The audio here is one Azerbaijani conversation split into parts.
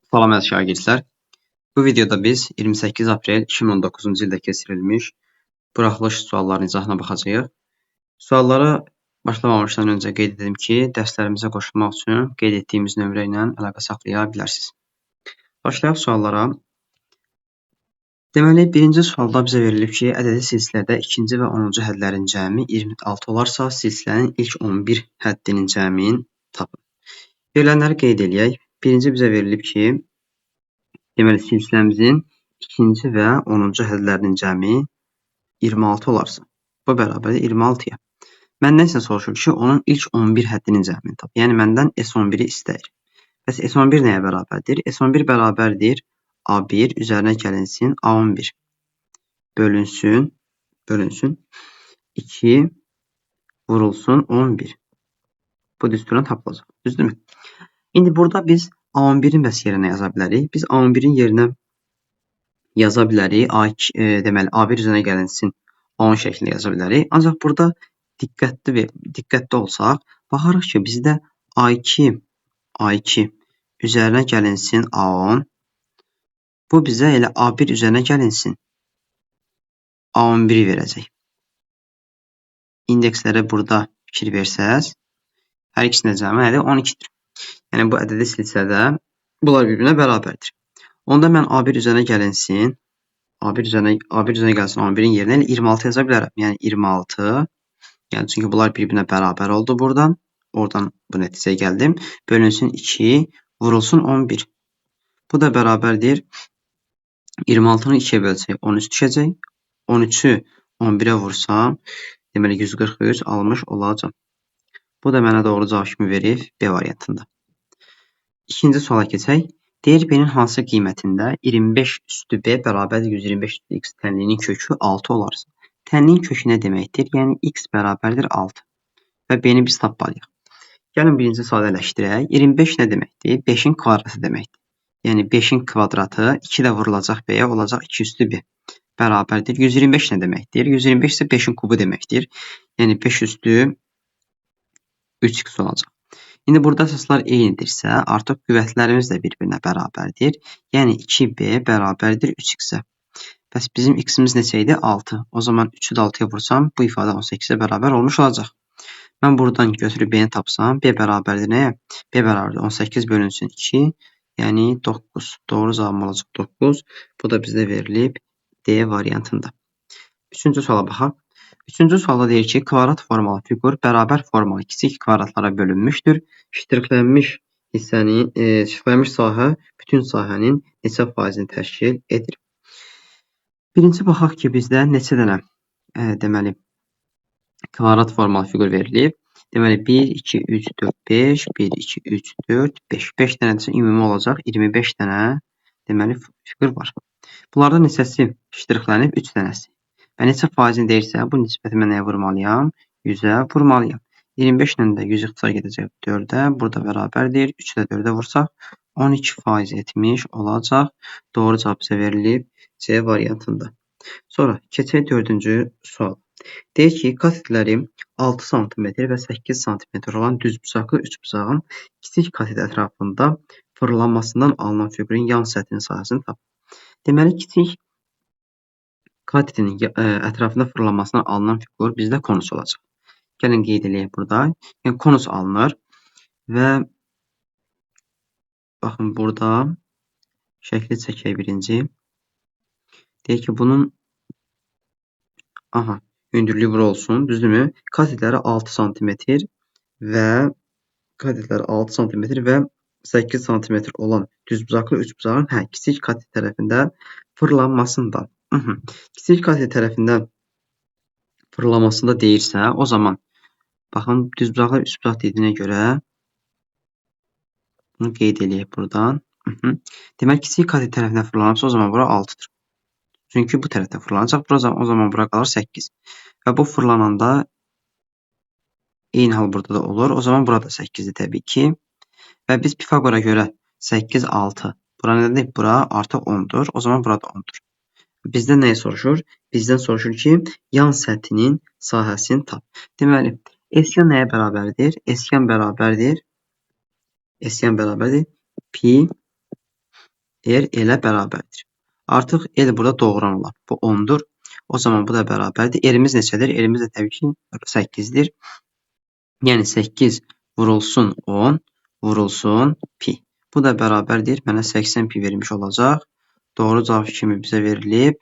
Salam əziz şagirdlər. Bu videoda biz 28 aprel 2019-cu ildə keçirilmiş buraxılış suallarının izahına baxacağıq. Suallara başlamamışdan öncə qeyd edim ki, dərslərimizə qoşulmaq üçün qeyd etdiyimiz nömrə ilə əlaqə saxlaya bilərsiniz. Başlayaq suallara. Deməli, birinci sualda bizə verilib ki, ədədi silsilədə ikinci və 10-cu hədlərin cəmi 26 olarsa, silsilənin ilk 11 həddinin cəmini tapın. Verilənləri qeyd eləyək. Birinci bizə verilib ki, deməli, silsiləmizin ikinci və 10-cu hədlərinin cəmi 26 olarsa, bu bərabərdir 26-ya. Məndən isə soruşur ki, onun ilk 11 həddinin cəmini tap. Yəni, məndən S11-i istəyir. Bəs S11 nəyə bərabərdir? S11 bərabərdir A1 üzərinə gəlinsin A11 bölünsün 2 vurulsun 11. Bu düsturla tapılacaq. Düzdürmü? İndi burada biz A11-in bəs yerinə yaza bilərik? Biz A11-in yerinə yaza bilərik. A2, deməli A1 üzərinə gəlinsin A10 şəklində yaza bilərik. Ancaq burada diqqətli olsaq, baxarıq ki, bizdə A2 üzərinə gəlinsin A10. Bu bizə elə A1 üzərinə gəlinsin A11-i verəcək. İndekslərə burada fikir versəz, hər ikisinin cəmi nədir? 12-dir. Yəni, bu ədədi silsilədə bunlar bir-birinə bərabərdir. Onda mən A1 üzərinə gəlinsin, A1 üzərinə gəlsin A11-in yerinə elə 26 yaza bilərəm. Yəni 26, yəni çünki bunlar bir-birinə bərabər oldu buradan. Oradan bu nəticəyə gəldim. Bölünsün 2, vurulsun 11. Bu da bərabərdir. 26-nı 2-yə bölsək 13 düşəcək. 13-ü 11-ə vursam, deməli 143 almış olacağam. Bu da mənə doğru cavab kimi verir B variantında. İkinci suala keçək. Deyir, B-nin hansı qiymətində 25 üstü B bərabərdir 125 üstü X tənliyinin kökü 6 olarsa. Tənliyin kökü nə deməkdir? Yəni, X bərabərdir 6. Və B-ni biz tapmalıyıq. Gəlin birinci sadələşdirək. 25 nə deməkdir? 5-in kvadratı deməkdir. Yəni, 5-in kvadratı 2 də vurulacaq B-yə olacaq 2 üstü B bərabərdir. 125 nə deməkdir? 125 isə 5-in kubu deməkdir. Yəni, 5 üstü 3x olacaq. İndi burada əsaslar eynidirsə, artıq qüvvətlərimiz də bir-birinə bərabərdir. Yəni, 2b bərabərdir 3x-ə. Bəs bizim x-imiz neçə idi? 6. O zaman 3-ü də 6-ya vursam, bu ifadə 18-ə bərabər olmuş olacaq. Mən buradan götürüb b-ni tapsam, b bərabərdir nəyə? B bərabərdir 18 bölünsün 2, yəni 9. Doğru cavabım olacaq 9. Bu da bizdə verilib D variantında. Üçüncü suala baxaq. Üçüncü sualda deyir ki, kvadrat formalı fiqur bərabər formalı kiçik kvadratlara bölünmüşdür. Ştrixlənmiş hissənin, ştrixlənmiş sahə bütün sahənin neçə faizini təşkil edir? Birinci baxaq ki, bizdə neçə dənə deməli kvadrat formalı fiqur verilib. Deməli 1, 2, 3, 4, 5, 1, 2, 3, 4, 5. 5 dənədirsə ümumi olacaq 25 dənə deməli fiqur var. Bunlardan neçəsi ştrixlənib? 3 dənəsi. Və neçə faizini deyirsə, bu nisbəti mən nəyə vurmalıyam? 100-ə vurmalıyam. 25 ilə də 100 ixtisar gedəcək 4-ə. Burada bərabərdir. 3-ü də 4-ə vursaq 12% etmiş olacaq. Doğru cavab bizə verilib C variantında. Sonra keçək dördüncü sual. Deyir ki, katetləri 6 sm və 8 sm olan düzbucaqlı üçbucağın kiçik katet ətrafında fırlanmasından alınan fiqurun yan səthinin sahəsini tap. Deməli, kiçik katetin ətrafında fırlanmasından alınan fiqur bizdə konus olacaq. Gəlin qeyd eləyək burada. Yəni, konus alınır və baxın burada şəkli çəkək birinci. Deyək ki, bunun hündürlüyü bura olsun, düzdürmü? Katetləri 6 sm və katetləri 6 sm və 8 sm olan düzbucaqlı üçbucağın kiçik katet tərəfində fırlanmasından. Kiçik katet tərəfindən fırlanmasında deyirsə, o zaman baxın düzbucaqlı üçbucaq dediyinə görə bunu qeyd eləyək buradan. Deməli, kiçik katet tərəfindən fırlanıbsa, o zaman bura 6-dır. Çünki bu tərəfdə fırlanacaq. Bura, o zaman bura qalır 8. Və bu fırlananda eyni hal burada da olur. O zaman burada 8-dir təbii ki. Və biz Pifaqora görə 8, 6. Bura nədir? Bura artıq 10-dur. O zaman burada 10-dur. Bizdən nəyi soruşur? Bizdən soruşur ki, yan səthinin sahəsini tap. Deməli, S-yan nəyə bərabərdir? S-yan bərabərdir. S-yan bərabərdir. Pi R L-ə bərabərdir. Artıq L burada doğrudan olar. Bu 10-dur. O zaman bu da bərabərdir. R-imiz neçədir? R-imiz də təbii ki 8-dir. Yəni 8 vurulsun 10 vurulsun pi. Bu da bərabərdir. Mənə 80 pi vermiş olacaq. Doğru cavab kimi bizə verilib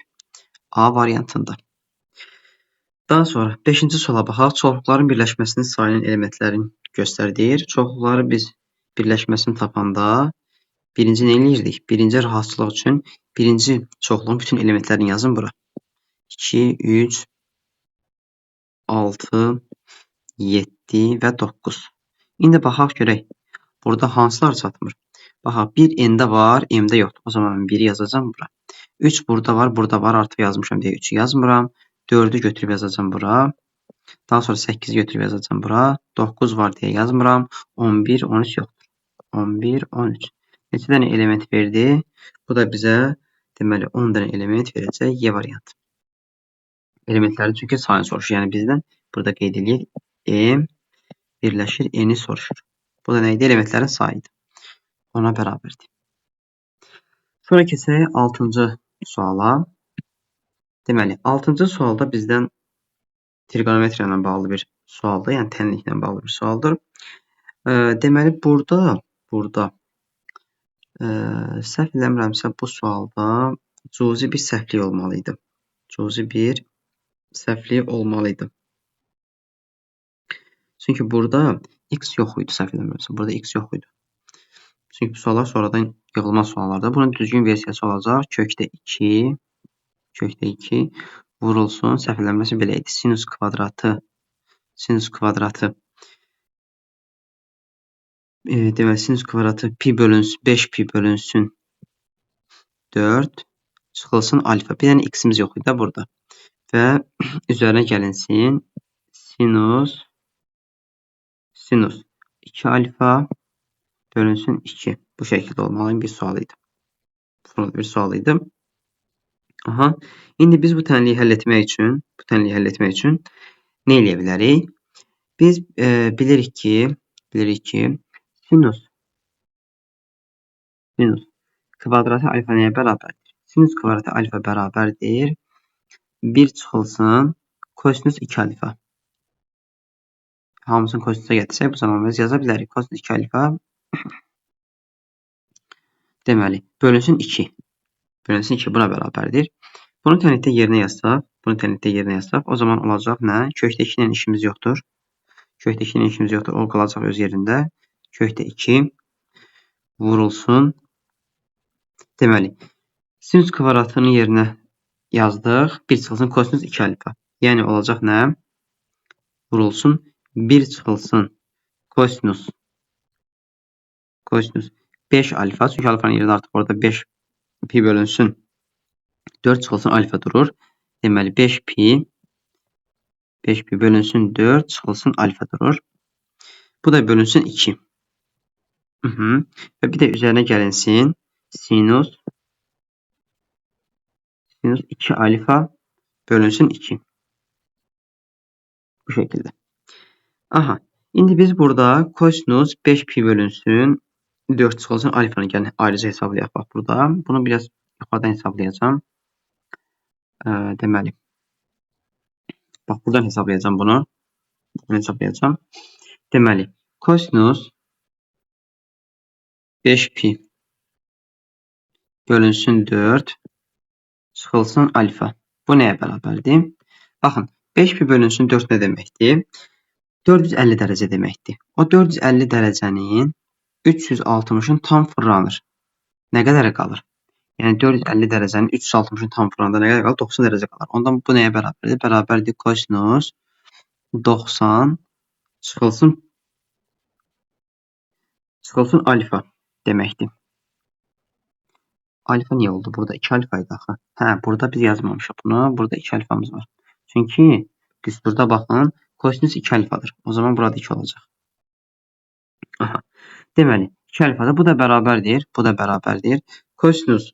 A variantında. Daha sonra 5-ci suala baxaq. Çoxluqların birləşməsinin sayının elementlərini göstər deyir. Çoxluqları biz birləşməsini tapanda birinci nə eləyirdik? Birinci rahatçılıq üçün birinci çoxluğun bütün elementlərini yazın bura. 2, 3, 6, 7 və 9. İndi baxaq görək. Burada hansılar çatmır? Baxaq, 1 N-də var, M-də yoxdur. O zaman mən 1-i yazacağam bura. 3 burada var, burada var. Artıq yazmışam deyə 3-ü yazmıram. 4-ü götürüb yazacağam bura. Daha sonra 8-i götürüb yazacağam bura. 9 var deyə yazmıram. 11, 13 yoxdur. 11, 13. Neçə dənə element verdi? Bu da bizə deməli 10 dənə element verəcək Y variantı. Elementlərin çünki sayını soruşur. Yəni bizdən burada qeyd eləyir. M birləşir, N-i soruşur. Bu da nə idi? Elementlərin sayı idi. Ona bərabərdir. Sonra keçək 6-cı suala. Deməli, 6-cı sualda bizdən trigonometriya ilə bağlı bir sualdır. Yəni tənliklə bağlı bir sualdır. Deməli, burada səhv eləmirəmsə bu sualda cüzi bir səhvlik olmalı idi. Cüzi bir səhvlik olmalı idi. Çünki burada x yox idi, səhv eləmirəmsə. Burada x yox idi. Çünki bu suallar sonradan yığılma suallardır. Bunun düzgün versiyası olacaq. Kökdə 2, kökdə 2 vurulsun. Səhv eləmirəmsə belə idi. Sinus kvadratı, deməli sinus kvadratı pi bölünsün, 5 pi bölünsün 4 çıxılsın alfa. Bir dənə x-imiz yox idi burada. Və üzərinə gəlinsin sinus 2 alfa bölünsün 2. Bu şəkildə olmalı bir sual idi. Bu bir sual idi. Aha. İndi biz bu tənliyi həll etmək üçün, nə eləyə bilərik? Biz bilirik ki, sinus kvadratı alfa nəyə bərabərdir? Sinus kvadratı alfa bərabərdir. 1 çıxılsın kosinus 2 alfa. Hamısını kosinusa gətirsək, bu zaman biz yaza bilərik. Kosinus 2 alfa deməli, bölünsün 2. Bölünsün 2 buna bərabərdir. Bunu tənlikdə yerinə yazsaq, o zaman olacaq nə? Kökdə 2 ilə işimiz yoxdur. O qalacaq öz yerində. Kökdə 2 vurulsun. Deməli, sinus kvadratının yerinə yazdıq. 1 çıxılsın kosinus 2 alfa. Yəni olacaq nə? Vurulsun. 1 çıxılsın kosinus 5 alfa. Çünki alfanın yerində artıq orada 5 pi bölünsün. 4 çıxılsın alfa durur. Deməli 5 pi bölünsün 4 çıxılsın alfa durur. Bu da bölünsün 2. Və bir də üzərinə gəlinsin sinus 2 alfa bölünsün 2. Bu şəkildə. Aha. İndi biz burada kosinus 5 pi bölünsün 4 çıxılsın alfanı gəlin ayrıca hesablayaq bax burada. Bunu biraz yuxarıdan hesablayacağam. Deməli. Bax buradan hesablayacağam bunu. Deməli, kosinus 5 pi bölünsün 4 çıxılsın alfa. Bu nəyə bərabərdir? Baxın, 5 pi bölünsün 4 nə deməkdir? 450 dərəcə deməkdir. O 450 dərəcənin 360-ın tam fırlanır. Nə qədərə qalır? Yəni 450 dərəcənin 360-ın tam fırlananda nə qədər qalır? 90 dərəcə qalır. Ondan bu nəyə bərabərdir? Bərabərdir kosinus 90 çıxılsın alfa deməkdir. Alfa niyə oldu? Burada 2 alfa idi axı. Hə, burada biz yazmamışıq bunu. Burada 2 alfamız var. Çünki düsturda baxın, kosinus 2 alfadır. O zaman burada 2 olacaq. Aha. Deməli, 2 alfadır. Bu da bərabərdir. Bu da bərabərdir. Kosinus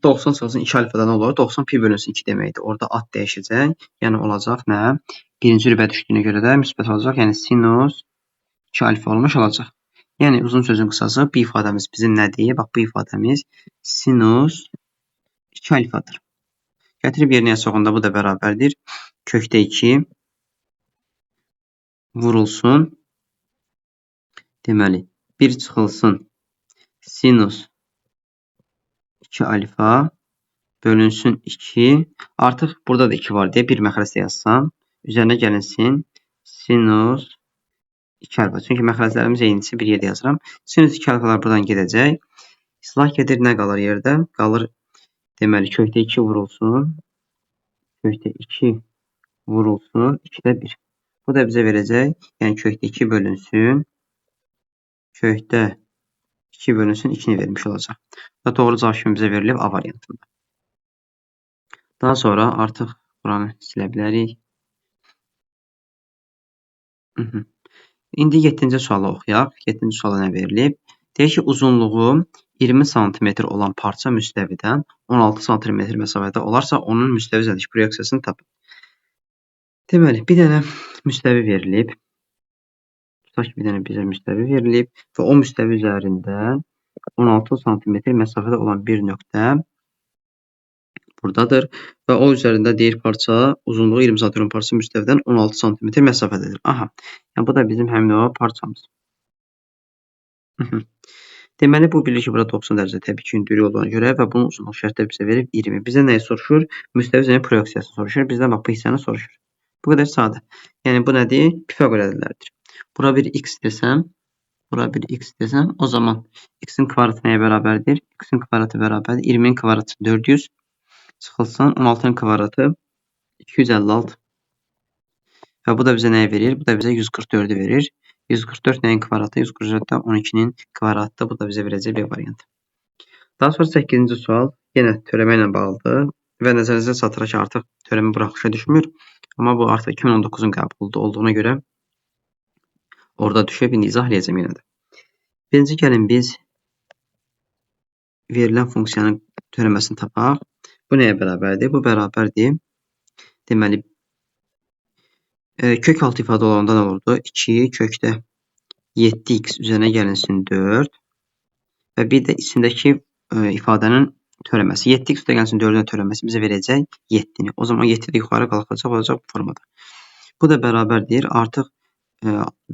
90 çıxılsın 2 alfada nə olur? 90 pi bölünsün 2 deməkdir. Orada ad dəyişəcək. Yəni olacaq nə? Birinci rübə düşdüyünə görə də müsbət olacaq. Yəni sinus 2 alfa olmuş olacaq. Yəni, uzun sözün qısası bu ifadəmiz bizim nədir? Bax, bu ifadəmiz sinus 2 alfadır. Gətirib yerinə yazsaq onda bu da bərabərdir. Kökdə 2 vurulsun. Deməli, 1 çıxılsın sinus 2 alfa bölünsün 2. Artıq burada da 2 var deyə bir məxrəcdə yazsam, üzərinə gəlinsin sinus 2 alfa. Çünki məxrəclərimiz eynisi bir yerdə yazıram. Sinus 2 alfalar buradan gedəcək. İslah gedir, nə qalır yerdə? Qalır, deməli, kökdə 2 vurulsun. Kökdə 2 vurulsun. 2-də 1. Bu da bizə verəcək. Yəni, kökdə 2 bölünsün. Kökdə 2 bölünsün 2-ni vermiş olacaq. Və doğru cavab kimi bizə verilib A variantında. Daha sonra artıq buranı silə bilərik. İndi 7-ci sualı oxuyaq. 7-ci suala nə verilib? Deyir ki, uzunluğu 20 sm olan parça müstəvidən 16 sm məsafədə olarsa, onun müstəvi üzərindəki proyeksiyasını tapın. Deməli, bir dənə müstəvi verilib. Tutaq ki, bir dənə bizə müstəvi verilib və o müstəvi üzərindən 16 sm məsafədə olan bir nöqtə buradadır və o üzərində deyir parça uzunluğu 20 sm parça müstəvidən 16 sm məsafədədir. Aha, yəni bu da bizim həmin o parçamız. Deməli, bu bilir ki, burada 90 dərəcə təbii ki, hündürlüyü olduğuna görə və bunun uzunluq şərtləri bizə verib 20. Bizdən nəyi soruşur? Müstəvi üzərində proyeksiyasını soruşur. Bizdən bax bu hissəni soruşur. Bu qədər sadə. Yəni bu nədir? Pifaqor ədədləridir. Bura bir x desəm, bura bir x desəm, o zaman x-in kvadratı nəyə bərabərdir? X-in kvadratı bərabərdir. 20-nin kvadratı 400. Çıxılsın 16-nın kvadratı 256. Və bu da bizə nəyi verir? Bu da bizə 144-ü verir. 144 nəyin kvadratı? 144 də 12-nin kvadratıdır. Bu da bizə verəcək B variantı. Daha sonra 8-ci sual yenə törəmə ilə bağlıdır və nəzərinizə çatdıraq ki, artıq törəmə buraxılışa düşmür. Amma bu artıq 2019-un qəbulu olduğuna görə orada düşüb. İndi izah eləyəcəm yenə də. Birinci gəlin biz verilən funksiyanın törəməsini tapaq. Bu nəyə bərabərdir? Bu bərabərdir. Deməli, kök altı ifadə olanda nə olurdu? 2 kökdə 7x üzərinə gəlinsin 4 və bir də içindəki ifadənin törəməsi. 7x üzərinə gəlinsin 4-ün törəməsi bizə verəcək 7-ni. O zaman 7 də yuxarı qalxacaq, olacaq bu formada. Bu da bərabərdir. Artıq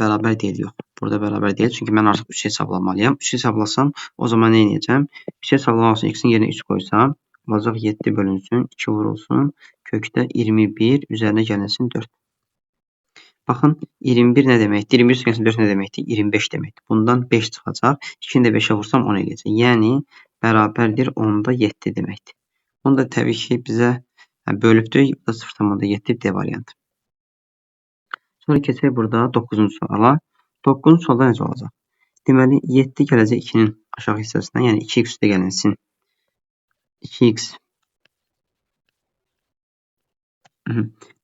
bərabər deyil, yox. Burada bərabər deyil. Çünki mən artıq 3 hesablamalıyam. 3 hesablasam, o zaman nə edəcəm? 3 hesablamaq üçün x-in yerinə 3 qoysam, olacaq 7 bölünsün, 2 vurulsun, kökdə 21 üzərinə gəlinsin 4. Baxın, 21 nə deməkdir? 21 üzərinə gəlsin 4 nə deməkdir? 25 deməkdir. Bundan 5 çıxacaq. 2-ni də 5-ə vursam 10 eləyəcək. Yəni, bərabərdir 10-da 7 deməkdir. Bunu da təbii ki, bizə bölübdür. Bu da 0,7 D variantı. Sonra keçək burada 9-cu suala. 9-cu sualda necə olacaq? Deməli, 7 gələcək 2-nin aşağı hissəsindən, yəni 2x üstə gəlinsin. 2x.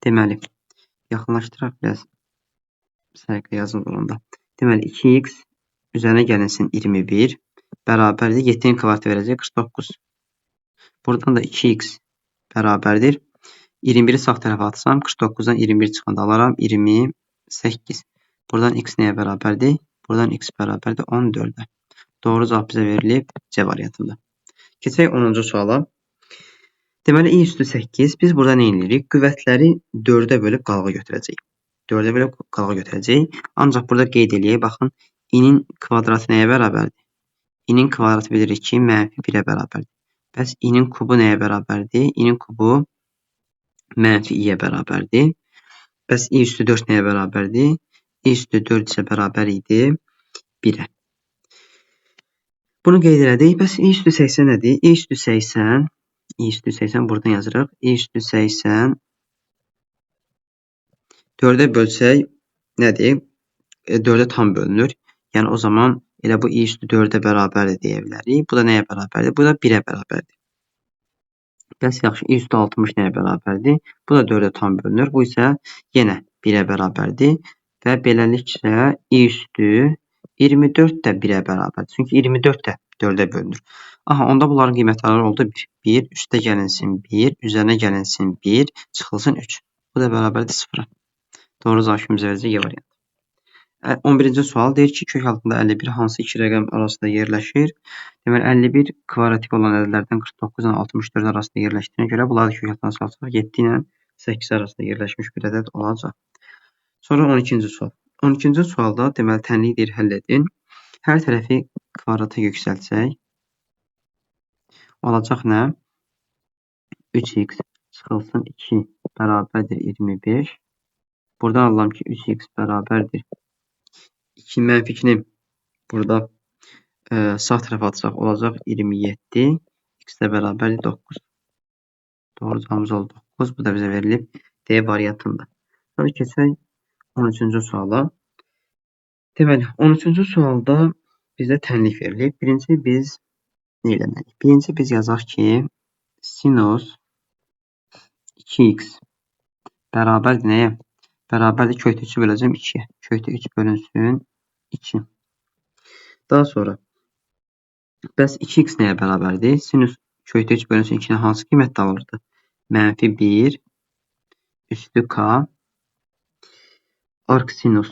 Deməli, yaxınlaşdıraq biraz səliqə yazın olanda. Deməli, 2x üzərinə gəlinsin 21 bərabərdir. 7-nin kvadratı verəcək 49. Buradan da 2x bərabərdir. 21-i sağ tərəfə atsam, 49-dan 21 çıxanda alaram 28. Buradan x nəyə bərabərdir? Buradan x bərabərdir 14-ə. Doğru cavab bizə verilib C variantında. Keçək 10-cu suala. Deməli, i üstü 8. Biz burada nə edirik? Qüvvətləri 4-ə bölüb qalığa götürəcəyik. 4-ə bölüb qalığa götürəcəyik. Ancaq burada qeyd eləyək. Baxın, i-nin kvadratı nəyə bərabərdir? İ-nin kvadratı bilirik ki, mənfi 1-ə bərabərdir. Bəs i-nin kubu nəyə bərabərdir? İ-nin kubu mənfi i-yə bərabərdir. Bəs i üstü 4 nəyə bərabərdir? I üstü 4 isə bərabər idi 1-ə. Bunu qeyd elədik. Bəs i üstü 80 nədir? I üstü 80, i üstü 80 buradan yazırıq. I üstü 80 4-ə bölsək nədir? 4-ə tam bölünür. Yəni o zaman elə bu i üstü 4-ə bərabərdir deyə bilərik. Bu da nəyə bərabərdir? Bu da 1-ə bərabərdir. Bəs yaxşı, i üstü 60 nəyə bərabərdir? Bu da 4-ə tam bölünür. Bu isə yenə 1-ə bərabərdir. Və beləliklə i üstü 24 də 1-ə bərabərdir. Çünki 24 də 4-ə bölünür. Aha, onda bunların qiymətləri oldu 1. 1, üstə gəlinsin 1, üzərinə gəlinsin 1, çıxılsın 3. Bu da bərabərdir 0-a. Doğru cavab kimi bizə verəcək E variantı. 11-ci sual deyir ki, kök altında 51 hansı iki rəqəm arasında yerləşir? Deməli, 51 kvadratik olan ədədlərdən 49 ilə 64 arasında yerləşdiyinə görə bunları da kök altına salsaq 7 ilə 8 arasında yerləşmiş bir ədəd olacaq. Sonra 12-ci sual. 12-ci sualda deməli tənlik deyir, həll edin. Hər tərəfi kvadrata yüksəltsək olacaq nə? 3x çıxılsın 2 bərabərdir 25. Buradan alıram ki, 3x bərabərdir 2 mənfi 2-ni burada sağ tərəfə atsaq olacaq 27. X də bərabərdir 9. Doğru cavabımız oldu 9. Bu da bizə verilib D variantında. Sonra keçək 13-cü suala. Deməli, 13-cü sualda bizə tənlik verilib. Birinci biz nə eləməliyik? Birinci biz yazaq ki, sinus 2x bərabərdir nəyə? Bərabərdir kökdə 3-ü böləcəm 2-yə. Kökdə 3 bölünsün 2. Daha sonra bəs 2x nəyə bərabərdir? Sinus kökdə 3 bölünsün 2-nin hansı qiymətdə alırdı? Mənfi 1 üstü k arc sinus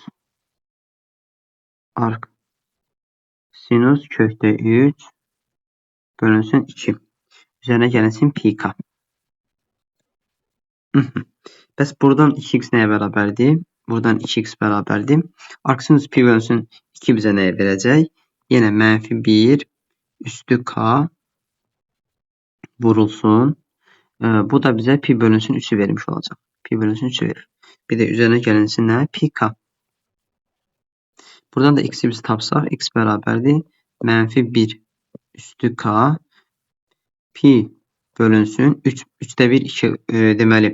kökdə 3 bölünsün 2. Üzərinə gəlinsin pi k. Bəs buradan 2x nəyə bərabərdir? Buradan 2x bərabərdir. Arc sinus pi bölünsün 2 bizə nəyə verəcək? Yenə mənfi 1 üstü k vurulsun. Bu da bizə pi bölünsün 3-ü vermiş olacaq. Pi bölünsün 3-ü verir. Bir də üzərinə gəlinsin nə? Pi k. Buradan da x-i biz tapsaq, x bərabərdir mənfi 1 üstü k pi bölünsün 3, 3-də 1, 2, deməli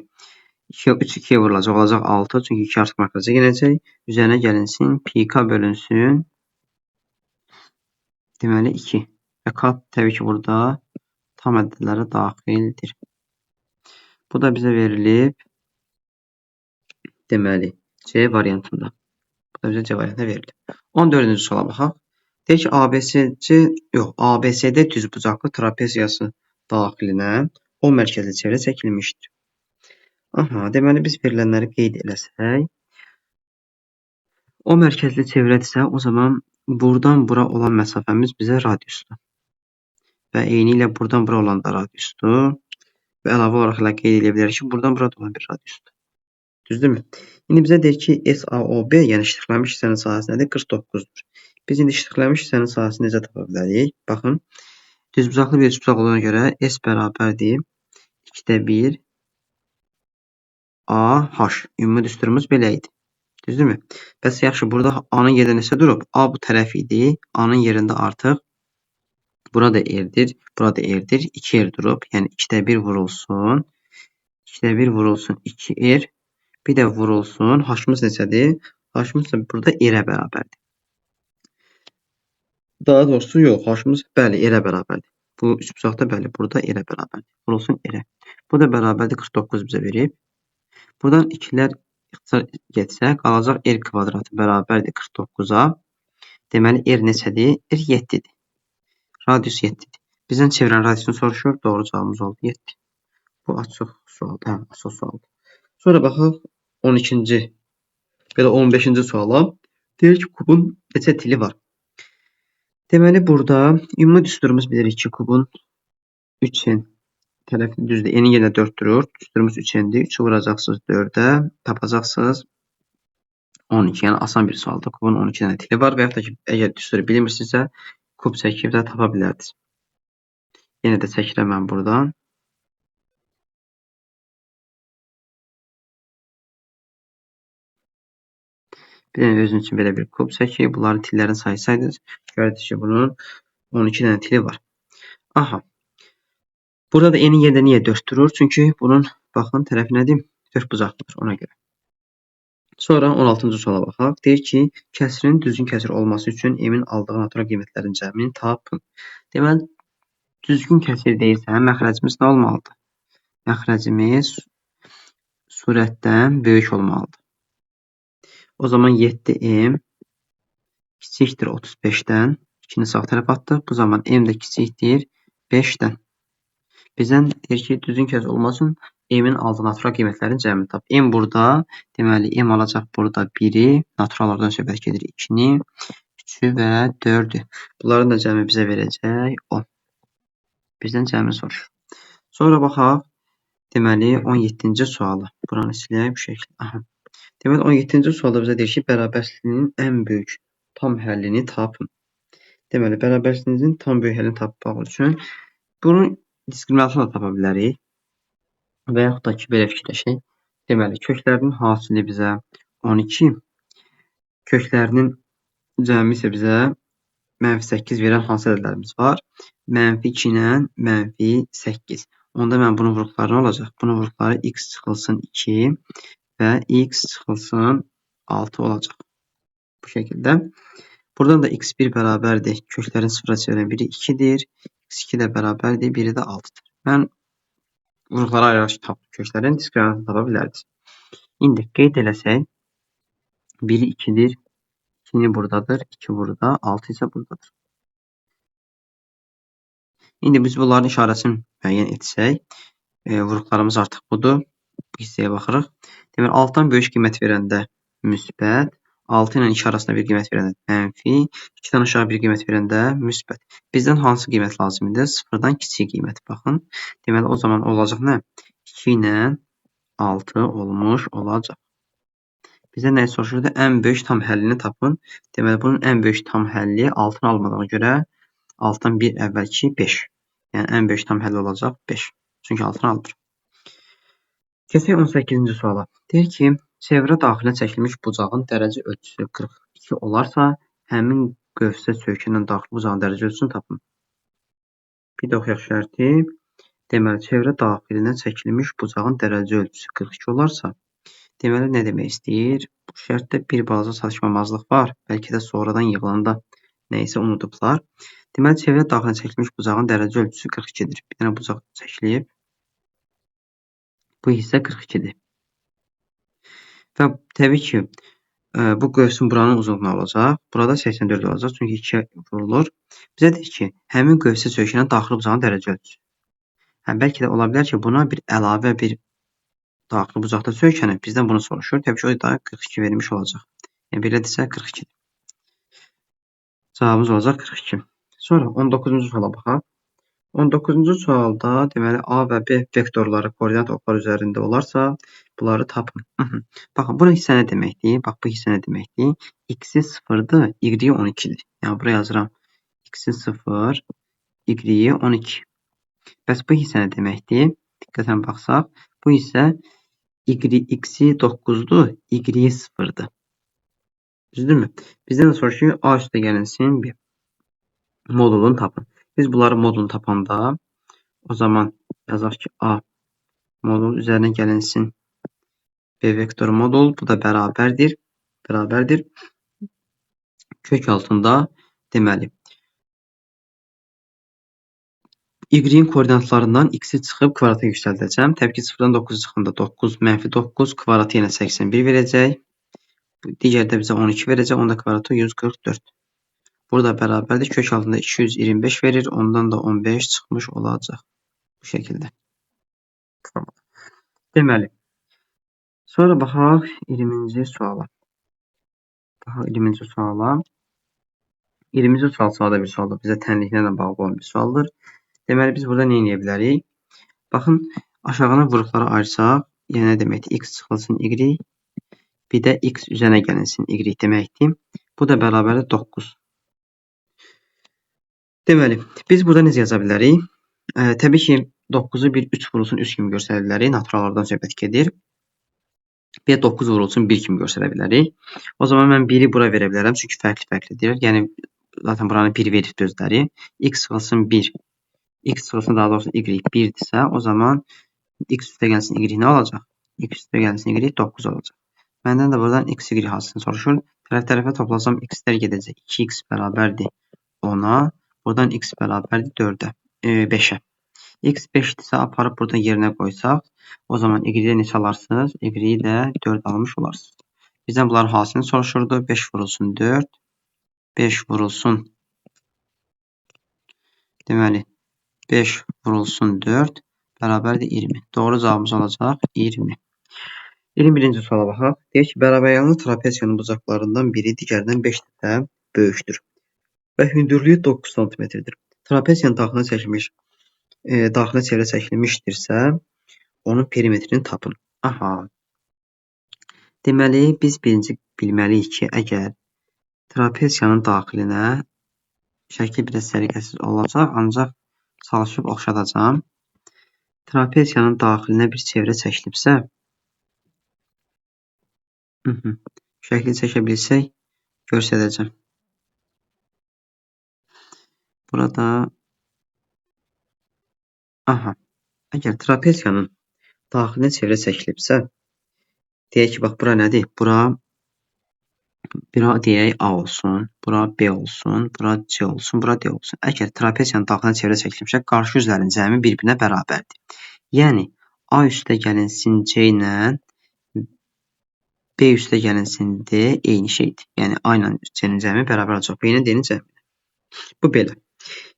2, 3 2-yə vurulacaq, olacaq 6, çünki 2 artıq markaza gələcək. Üzərinə gəlinsin pi k bölünsün deməli 2 və k təbii ki burada tam ədədlərə daxildir. Bu da bizə verilib deməli C variantında. Bu da bizə C variantında verilib. 14-cü suala baxaq. Deyir ki, ABCD düzbucaqlı trapeziyası daxilinə O mərkəzli çevrə çəkilmişdir. Aha, deməli biz verilənləri qeyd eləsək, O mərkəzli çevrədirsə, o zaman buradan bura olan məsafəmiz bizə radiusdur. Və eyni ilə buradan bura olan da radiusdur. Və əlavə olaraq hələ qeyd edə bilərik ki, buradan bura da olan bir radiusdur. Düzdürmü? İndi bizə deyir ki, SAOB, yəni ştrixlənmiş hissənin sahəsi nədir? 49-dur. Biz indi ştrixlənmiş hissənin sahəsini necə tapa bilərik? Baxın, düzbucaqlı bir üçbucaq olduğuna görə S bərabərdir 2-də 1 AH. Ümumi düsturumuz belə idi. Düzdürmü? Bəs yaxşı, burada A-nın yerində neçə durub? A bu tərəf idi. A-nın yerində artıq burada R-dir, burada R-dir. 2R durub. Yəni 2-də 1 vurulsun. 2-də 1 vurulsun 2R. Bir də vurulsun. H-mız neçədir? H-mız da burada R-ə bərabərdir. Daha doğrusu yox, H-mız bəli R-ə bərabərdir. Bu üçbucaqda bəli, burada R-ə bərabərdir. Vurulsun R-ə. Bu da bərabərdir 49 bizə verib. Buradan 2-lər ixtisar getsə, qalacaq R kvadratı bərabərdir 49-a. Deməli, R neçədir? R 7-dir. Radius 7-dir. Bizdən çevrənin radiusunu soruşur. Doğru cavabımız oldu 7. Bu açıq sualdır. Hə, açıq sualdır. Sonra baxaq 12-ci, belə 15-ci suala. Deyir ki, kubun neçə tili var? Deməli, burada ümumi düsturumuz bilirik ki, kubun 3n tərəfi düzdür. N-in yerinə 4 durur. Düsturumuz 3n-dir. 3-ü vuracaqsınız 4-ə, tapacaqsınız 12. Yəni, asan bir sualdır. Kubun 12 dənə tili var və yaxud da ki, əgər düsturu bilmirsinizsə, kub çəkib də tapa bilərdiniz. Yenə də çəkirəm mən buradan. Bir dənə özün üçün belə bir kub çəkib. Bunların tillərini saysaydınız, görərdiniz ki, bunun 12 dənə tili var. Aha. Burada da n-in yerində niyə 4 durur? Çünki bunun, baxın, tərəfi nədir? 4 bucaqlıdır ona görə. Sonra 16-cı suala baxaq. Deyir ki, kəsirin düzgün kəsir olması üçün m-in aldığı natural qiymətlərin cəmini tapın. Deməli, düzgün kəsir deyirsə, məxrəcimiz nə olmalıdır? Məxrəcimiz surətdən böyük olmalıdır. O zaman 7m kiçikdir 35-dən. 2-ni sağ tərəfə atdıq. Bu zaman m də kiçikdir 5-dən. Bizdən deyir ki, düzgün kəsir olması üçün M-in aldığı natural qiymətlərin cəmini tap. M burada, deməli, M alacaq burada 1-i, naturallardan söhbət gedir 2-ni, 3-ü və 4-ü. Bunların da cəmi bizə verəcək 10. Bizdən cəmini soruşur. Sonra baxaq, deməli, 17-ci suala. Buranı silək bu şəkildə. Aha. Deməli, 17-ci sualda bizə deyir ki, bərabərsizliyinin ən böyük tam həllini tapın. Deməli, bərabərsizliyinin tam böyük həllini tapmaq üçün bunun diskriminantını da tapa bilərik. Və yaxud da ki, belə fikirləşək. Deməli, köklərinin hasili bizə 12, köklərinin cəmi isə bizə mənfi 8 verən hansı ədədlərimiz var? Mənfi 2 ilə mənfi 8. Onda mən bunun vuruqları nə olacaq? Bunun vuruqları x çıxılsın 2 və x çıxılsın 6 olacaq. Bu şəkildə. Buradan da x1 bərabərdir. Köklərin sıfıra çevirən biri 2-dir. X2 də bərabərdir, biri də 6-dır. Mən vuruqları ayıraraq ki, köklərin diskriminantını tapa bilərdiniz. İndi qeyd eləsək, biri 2-dir, 2-ni buradadır, 2 burada, 6 isə buradadır. İndi biz bunların işarəsini müəyyən etsək, vuruqlarımız artıq budur. Bu hissəyə baxırıq. Deməli, 6-dan böyük qiymət verəndə müsbət, 6 ilə 2 arasında bir qiymət verəndə mənfi, 2-dən aşağı bir qiymət verəndə müsbət. Bizdən hansı qiymət lazım idi? 0-dan kiçik qiymət. Baxın. Deməli, o zaman olacaq nə? 2 ilə 6 olmuş olacaq. Bizdən nəyi soruşurdu? Ən böyük tam həllini tapın. Deməli, bunun ən böyük tam həlli 6-nı almadığına görə 6-dan bir əvvəlki 5. Yəni, ən böyük tam həlli olacaq 5. Çünki 6-nı alır. Keçək 18-ci suala. Deyir ki, çevrə daxilinə çəkilmiş bucağın dərəcə ölçüsü 42 olarsa, həmin qövsə söykənən daxili bucağın dərəcə ölçüsünü tapın. Bir də oxuyaq şərti. Deməli, çevrə daxilinə çəkilmiş bucağın dərəcə ölçüsü 42 olarsa, deməli, nə demək istəyir? Bu şərtdə bir balaca çatışmamazlıq var. Bəlkə də sonradan yığılanda nəyisə unudublar. Deməli, çevrə daxilinə çəkilmiş bucağın dərəcə ölçüsü 42-dir. Bir dənə bucaq çəkilib. Bu hissə 42-dir. Və təbii ki, bu qövsün buranın uzunluğu nə olacaq? Burada 84 olacaq, çünki 2-yə vurulur. Bizə deyir ki, həmin qövsə söykənən daxili bucağın dərəcə ölçüsü. Hə, bəlkə də ola bilər ki, buna bir əlavə bir daxili bucaqda söykənib. Bizdən bunu soruşur. Təbii ki, o da 42 vermiş olacaq. Yəni, belədirsə 42. Cavabımız olacaq 42. Sonra 19-cu suala baxaq. 19-cu sualda deməli A və B vektorları koordinat oxlar üzərində olarsa, bunları tapın. Baxın, bu hissə nə deməkdir? Bax, bu hissə nə deməkdir? X-i 0-dır, Y-i 12-dir. Yəni, buraya yazıram. X-i 0, Y-i 12. Bəs bu hissə nə deməkdir? Diqqətlə baxsaq, bu hissə X-i 9-dur, Y-i 0-dır. Düzdürmü? Bizdən də soruşur ki, A üstə gəlinsin B. Modulunu tapın. Biz bunların modulunu tapanda, o zaman yazaq ki, A modul üzərinə gəlinsin B vektoru modul. Bu da bərabərdir. Bərabərdir. Kök altında deməli, Y-in koordinatlarından X-i çıxıb kvadrata yüksəldəcəm. Təbii ki, 0-dan 9 çıxanda 9, mənfi 9, kvadratı yenə 81 verəcək. Digəri də bizə 12 verəcək. Onda kvadratı 144. Burada bərabərdir. Kök altında 225 verir. Ondan da 15 çıxmış olacaq. Bu şəkildə. Deməli, sonra baxaq 20-ci suala. Baxaq 20-ci suala. 20-ci sual sadə bir sualdır. Bizə tənliklərlə bağlı olan bir sualdır. Deməli, biz burada nə edə bilərik? Baxın, aşağını vuruqlara ayırsaq, yəni nə deməkdir? X çıxılsın Y, bir də X üzərinə gəlinsin Y deməkdir. Bu da bərabərdir 9. Deməli, biz burada necə yaza bilərik? Təbii ki, 9-u bir 3 vurulsun 3 kimi göstərə bilərik. Naturallardan söhbət gedir. Bir də 9 vurulsun 1 kimi göstərə bilərik. O zaman mən 1-i bura verə bilərəm. Çünki fərqli-fərqlidir. Yəni, zaten buranı 1 verib özləri. X çıxılsın 1. X çıxılsın daha doğrusu Y 1-dirsə, o zaman X üstə gəlsin Y nə olacaq? X üstə gəlsin Y 9 olacaq. Məndən də buradan X, Y hasilini soruşur. Tərəf-tərəfə toplasam X-lər gedəcək. 2X bərabərdir 10-a. Buradan X bərabərdir 4-ə, 5-ə. X 5-dirsə aparıb burada yerinə qoysaq, o zaman Y-də neçə alarsınız? Y-i də 4 almış olarsınız. Bizdən bunların hasilini soruşurdu. 5 vurulsun 4, 5 vurulsun, deməli, 5 vurulsun 4 Bərabərdir 20. Doğru cavabımız olacaq 20. 21-ci suala baxaq. Deyir ki, bərabəryanlı trapesiyanın bucaqlarından biri digərindən 5 dəfə böyükdür və hündürlüyü 9 sm-dir. Trapesiyanın daxilinə çevrə çəkilmişdirsə, onun perimetrini tapın. Aha. Deməli, biz birinci bilməliyik ki, əgər trapesiyanın daxilinə şəkil biraz səliqəsiz olacaq, ancaq çalışıb oxşadacağam. Trapesiyanın daxilinə bir çevrə çəkilibsə, şəkli çəkə bilsək, göstərəcəm. Burada, aha, əgər trapesiyanın daxilinə çevrə çəkilibsə, deyək ki, bax, bura nədir? Bura deyək A olsun, bura B olsun, bura C olsun, bura D olsun. Əgər trapesiyanın daxilinə çevrə çəkilibsə, qarşı üzlərin cəmi bir-birinə bərabərdir. Yəni, A üstə gəlinsin C ilə B üstə gəlinsin D eyni şeydir. Yəni, A ilə C-nin cəmi bərabər olacaq B ilə D-nin cəmi. Bu belə.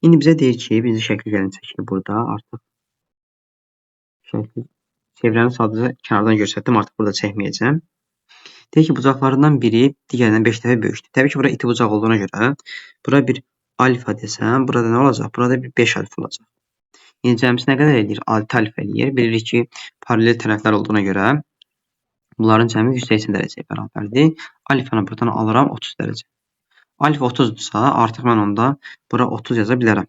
İndi bizə deyir ki, birinci şəkli gəlin çəkilir burada. Artıq şəkli, çevrəni sadəcə kənardan göstərdim, artıq burada çəkməyəcəm. Deyir ki, bucaqlarından biri digərindən 5 dəfə böyükdür. Təbii ki, bura iti bucaq olduğuna görə bura bir alfa desəm, burada nə olacaq? Burada bir 5 alfa olacaq. İndi cəmisi nə qədər eləyir? 6 alfa eləyir. Bilirik ki, paralel tərəflər olduğuna görə bunların cəmi 180 dərəcəyə bərabərdir. Alfanı buradan alıram 30 dərəcə. Alfa 30-dursa, artıq mən onda bura 30 yaza bilərəm.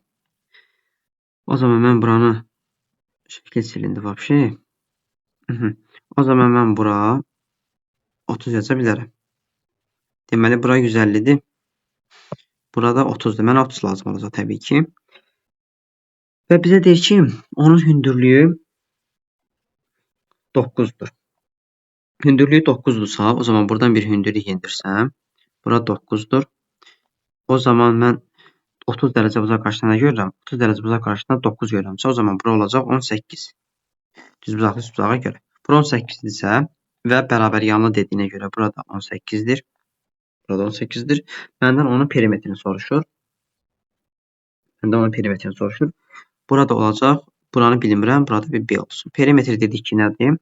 O zaman mən buranı şəkil silindi vəbşi. O zaman mən bura 30 yaza bilərəm. Deməli, bura 150-dir. Burada 30-dur. Mənə 30 lazım olacaq təbii ki. Və bizə deyir ki, onun hündürlüyü 9-dur. Hündürlüyü 9-dursa, o zaman buradan bir hündürlük endirsəm, bura 9-dur. O zaman mən 30 dərəcə bucaq qarşısında nə görürəm? 30 dərəcə bucaq qarşısında 9 görürəmsə, o zaman bura olacaq 18. Düzbucaqlı üçbucağa görə. Bura 18-dirsə və bərabər yanlı dediyinə görə burada 18-dir. Burada 18-dir. Məndən onun perimetrini soruşur. Məndən onun perimetrini soruşur. Burada olacaq. Buranı bilmirəm. Burada bir B olsun. Perimetr dedik ki, nədir?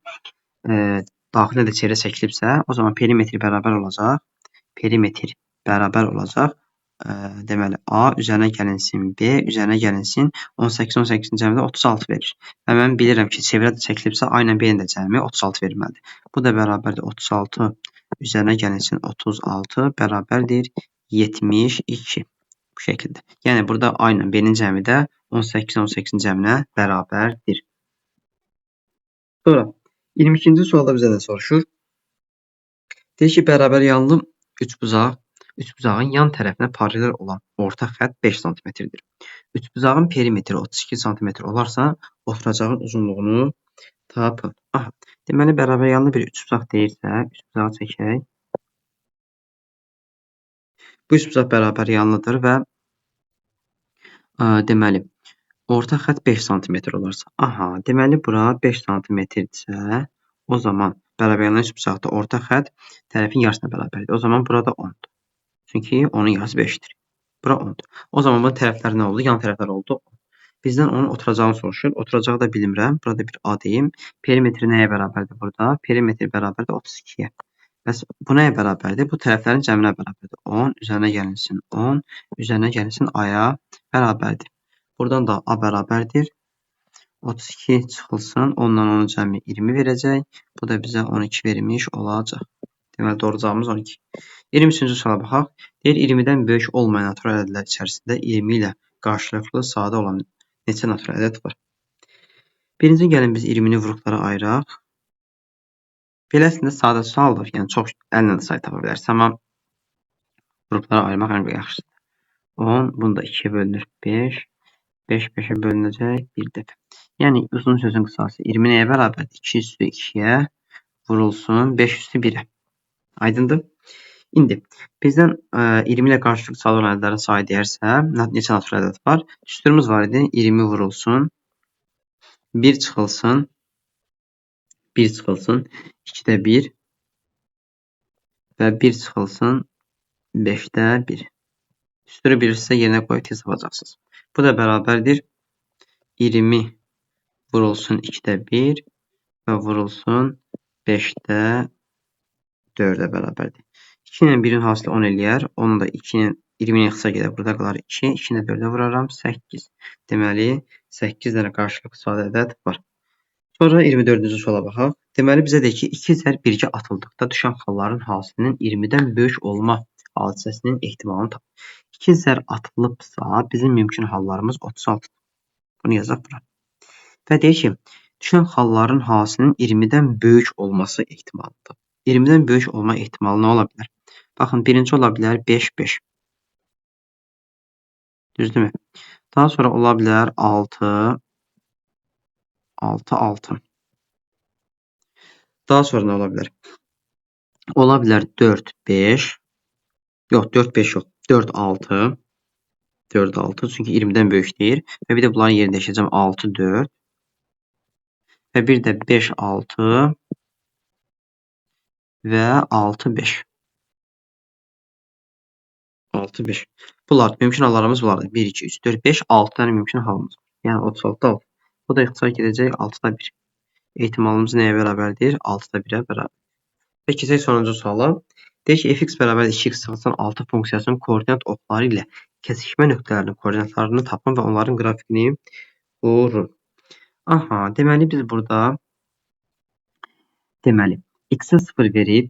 Daxilinə də çevrə çəkilibsə, o zaman perimetr bərabər olacaq. Perimetr bərabər olacaq. Deməli, A üzərinə gəlinsin, B üzərinə gəlinsin, 18, 18-in cəmi də 36 verir. Və mən bilirəm ki, çevrə də çəkilibsə, A ilə B-nin də cəmi 36 verməlidir. Bu da bərabərdir 36 üzərinə gəlinsin, 36 bərabərdir 72. Bu şəkildə. Yəni, burada A ilə B-nin cəmi də 18, 18-in cəminə bərabərdir. Sonra, 22-ci sualda bizə nə soruşur? Deyir ki, bərabər yanlı üçbucağın yan tərəfinə paralel olan orta xətt 5 sm-dir. Üçbucağın perimetri 32 sm olarsa, oturacağın uzunluğunu tapın. Aha, deməli, bərabər yanlı bir üçbucaq deyirsə, üçbucağı çəkək. Bu üçbucaq bərabər yanlıdır və deməli, orta xətt 5 sm olarsa. Aha, deməli, bura 5 sm-dirsə, o zaman bərabər yanlı üçbucaqda orta xətt tərəfin yarısına bərabərdir. O zaman burada 10-dur. Çünki onun yarısı 5-dir. Bura 10-dur. O zaman bunun tərəfləri nə oldu? Yan tərəflər oldu. Bizdən onun oturacağını soruşur. Oturacağı da bilmirəm. Burada bir A deyim. Perimetri nəyə bərabərdir burada? Perimetr bərabərdir 32-yə. Bəs bu nəyə bərabərdir? Bu tərəflərin cəminə bərabərdir. 10 üzərinə gəlinsin 10, üzərinə gəlinsin A-ya bərabərdir. Buradan da A bərabərdir. 32 çıxılsın. 10-dan 10-un cəmi 20 verəcək. Bu da bizə 12 vermiş olacaq. Deməli, doğru cavabımız 12. 23-cü suala baxaq. Deyir, 20-dən böyük olmayan natural ədədlər içərisində 20 ilə qarşılıqlı sadə olan neçə natural ədəd var? Birinci gəlin biz 20-ni vuruqlara ayıraq. Belə əslində sadə sualdır. Yəni, çox əllə də sayı tapa bilərsən, amma vuruqlara ayırmaq ən yaxşısıdır. 10, bunu da 2-yə bölünür 5. 5 5-ə bölünəcək bir dəfə. Yəni, uzun sözün qısası 20 nəyə bərabərdir? 2 üstü 2-yə vurulsun 5 üstü 1-ə. Aydındır? İndi bizdən 20 ilə qarşılıqlı sadə olan ədədlərin sayı deyərsə, neçə natural ədəd var? Düsturumuz var idi. 20 vurulsun, 1 çıxılsın, 1 çıxılsın, 2-də 1 və 1 çıxılsın, 5-də 1. Düsturu bilirsinizsə yerinə qoyub tez tapacaqsınız. Bu da bərabərdir 20 vurulsun 2-də 1 və vurulsun 5-də 4-ə bərabərdir. 2 ilə 1-in hasili 10 eləyər. 10 da 2 ilə 20 ilə ixtisar gedər. Burada qalar 2. 2 ilə 4-ə vuraram. 8. Deməli, 8 dənə qarşılıqlı sadə ədəd var. Sonra 24-cü suala baxaq. Deməli, bizə deyir ki, 2 zər birgə atıldıqda düşən xalların hasilinin 20-dən böyük olma hadisəsinin ehtimalını tap. 2 zər atılıbsa, bizim mümkün hallarımız 36-dır. Bunu yazaq bura. Və deyir ki, düşən xalların hasilinin 20-dən böyük olması ehtimalını tap. 20-dən böyük olma ehtimalı nə ola bilər? Baxın, birinci ola bilər 5, 5. Düzdürmü? Daha sonra ola bilər 6, 6, 6. Daha sonra nə ola bilər? Ola bilər 4, 5. Yox, 4, 5 yox. 4, 6. 4, 6. Çünki 20-dən böyük deyir. Və bir də bunların yerini dəyişəcəm. 6, 4. Və bir də 5, 6 və 6, 5. 6, 5. Bunlar, mümkün hallarımız bunlardır. 1, 2, 3, 4, 5, 6 dənə mümkün halımız var. Yəni 36-da 6. Bu da ixtisar gedəcək 6-da 1. Ehtimalımız nəyə bərabərdir? 6-da 1-ə bərabər. Və keçək sonuncu suala. Deyir ki, fx bərabərdir 2x çıxılsın 6 funksiyasının koordinat oxları ilə kəsişmə nöqtələrinin koordinatlarını tapın və onların qrafikini qurun. Aha, deməli biz burada x-ə 0 verib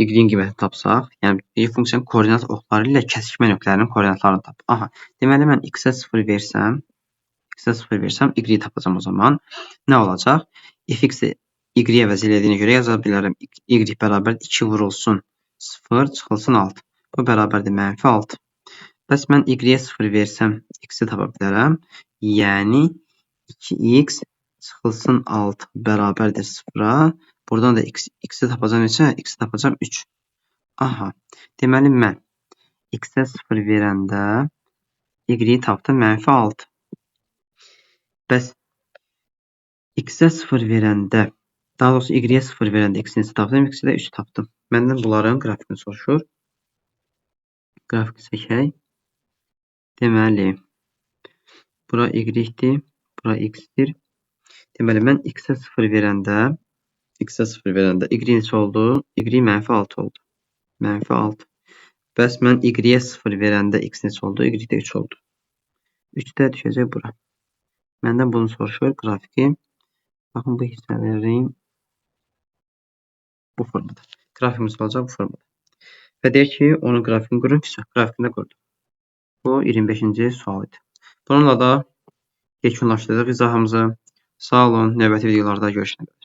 y-in qiymətini tapsaq, yəni bir funksiyanın koordinat oxları ilə kəsişmə nöqtələrinin koordinatlarını tap. Aha, deməli mən x-ə 0 versəm, x-ə 0 versəm, y-i tapacam o zaman. Nə olacaq? Fx-i y əvəz elədiyinə görə yaza bilərəm. Y bərabərdir 2 vurulsun 0 çıxılsın 6. Bu bərabərdir mənfi 6. Bəs mən y-ə 0 versəm, x-i tapa bilərəm. Yəni 2x çıxılsın 6 bərabərdir 0-a. Buradan da x-i tapacam neçə? X-i tapacam 3. Aha, deməli mən x-ə 0 verəndə y-i tapdım mənfi 6. Bəs x-ə 0 verəndə, daha doğrusu y-ə 0 verəndə x-i neçə tapdım? X-i də 3 tapdım. Məndən bunların qrafikini soruşur. Qrafik çəkək. Deməli, bura y-dir, bura x-dir. Deməli, mən x-ə 0 verəndə y neçə oldu? Y mənfi 6 oldu. Mənfi 6. Bəs mən y-ə 0 verəndə x neçə oldu? Y də 3 oldu. 3 də düşəcək bura. Məndən bunu soruşur qrafiki. Baxın, bu hissələrin bu formada. Qrafikimiz olacaq bu formada. Və deyir ki, onun qrafikini qurun. Qrafikini də qurdum. Bu 25-ci sual idi. Bununla da yekunlaşdırdıq izahımızı. Sağ olun. Növbəti videolarda görüşənə qədər.